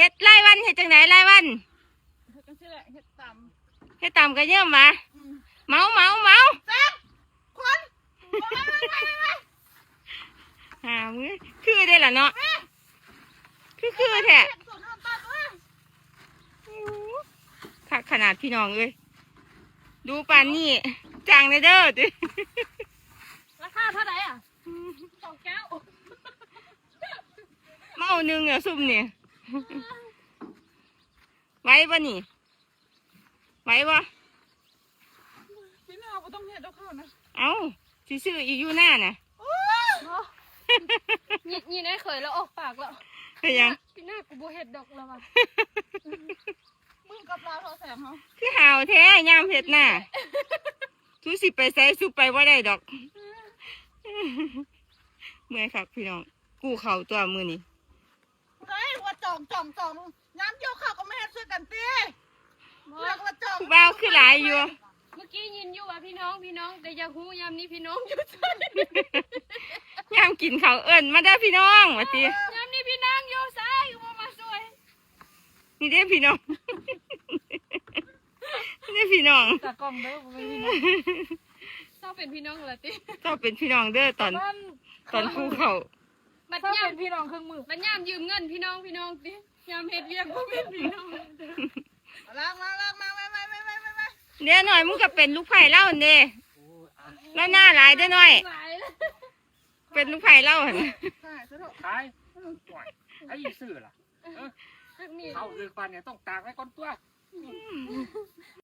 ເຮັດລາຍວັນ ເຮັດຈັ່ງໃດລາຍວັນ? ເຮັດຈັ່ງຊີ້ແຫຼະ ເຮັດຕຳ ເຮັດຕຳກະເຍິ້ມຫວາ? ອືມ ເມົາ ເມົາ ເມົາ ແຊບ ຄົນ ຫາມື້ ຄືເດ້ລະເນາະ ຄື ຄືແທ້ ຄັກຂະໜາດພີ່ນ້ອງເອີຍ ດູປານນີ້ຈ້າງແດ່ເດີຕິ ລາຄາເທົ່າໃດອະ? ສອງແກ້ວ ເມົາໜຶ່ງອະຊຸມນີ້ ໄຫວບໍ່ນີ້? ໄຫວບໍ່? ປີໜ້າບໍ່ຕ້ອງເຮັດດອກເຂົານະ ເອົ້າ ຊິຊື້ອີກຢູ່ນານະ ໂອ້ ຍິ ຍິນໄອ້ເຂີຍລາວອອກປາກແລ້ວ ເປັນຫຍັງ? ປີໜ້າ ປີໜ້າກູບໍ່ເຮັດດອກລາວວ່າ ມຶງກັບລາວເທົ່າແສງເຮົາ ຄືຫ້າວແທ້ຍາມເຮັດນາ ສູຊິໄປໃສ ສູໄປບໍ່ໄດ້ດອກ ເມື່ອຍຄັກພີ່ນ້ອງ ກູ້ເຂົ້າຕົວະມື້ນີ້ ຜູ້ໃດວ່າຈອງ ຈອງ ຈອງ ຍາມກ່ຽວເຂົ້າກະມາເຮັດຊ່ວຍກັນຕິ ບໍ່ ຜູ້ບ່າວຄືຫຼາຍຢູ່ ເມື່ອກີ້ຍິນຢູ່ວ່າພີ່ນ້ອງ ພີ່ນ້ອງ ແຕ່ຢາກຮູ້ຍາມນີ້ພີ່ນ້ອງຢູ່ໃສ ຍາມກິນເຂົ້າເອີ້ນມາເດີພີ່ນ້ອງວ່າຕິ ຍາມນີ້ພີ່ນ້ອງຢູ່ໃສ ຄືບໍ່ມາຊ່ວຍ ນີ້ເດ້ພີ່ນ້ອງ ນີ້ເດ້ພີ່ນ້ອງ ຕາກ້ອງເດີ ບໍ່ແມ່ນພີ່ນ້ອງ ເຈົ້າເປັນພີ່ນ້ອງລະຕິ ເຈົ້າເປັນພີ່ນ້ອງເດີ ຕອນ ຕອນກູ້ເຂົ້າ ບັດຍາມເປັນພີ່ນ້ອງເຄິ່ງມື້ ບັດຍາມຢືມເງິນພີ່ນ້ອງ ພີ່ນ້ອງຕິ ຍາມເຮັດວຽກບໍ່ແມ່ນພີ່ນ້ອງ ລາກມາ ລາກມາ ໄວໆ ເດ້ນ້ອຍ ມຶງກະເປັນລູກໃພ້ລາວຫັ້ນເດ້ ລາວໜ້າຫຼາຍເດ້ນ້ອຍ ຫຼາຍ ເປັນລູກໃພ້ລາວຫັ້ນ ຂາຍ ໂອ້ຍ ໃຜຊິຊື້ລະ ເອີ ເຂົ້າດຶກປານນີ້ຕ້ອງຕາກໄວ້ກ່ອນຕົວະ ອືມ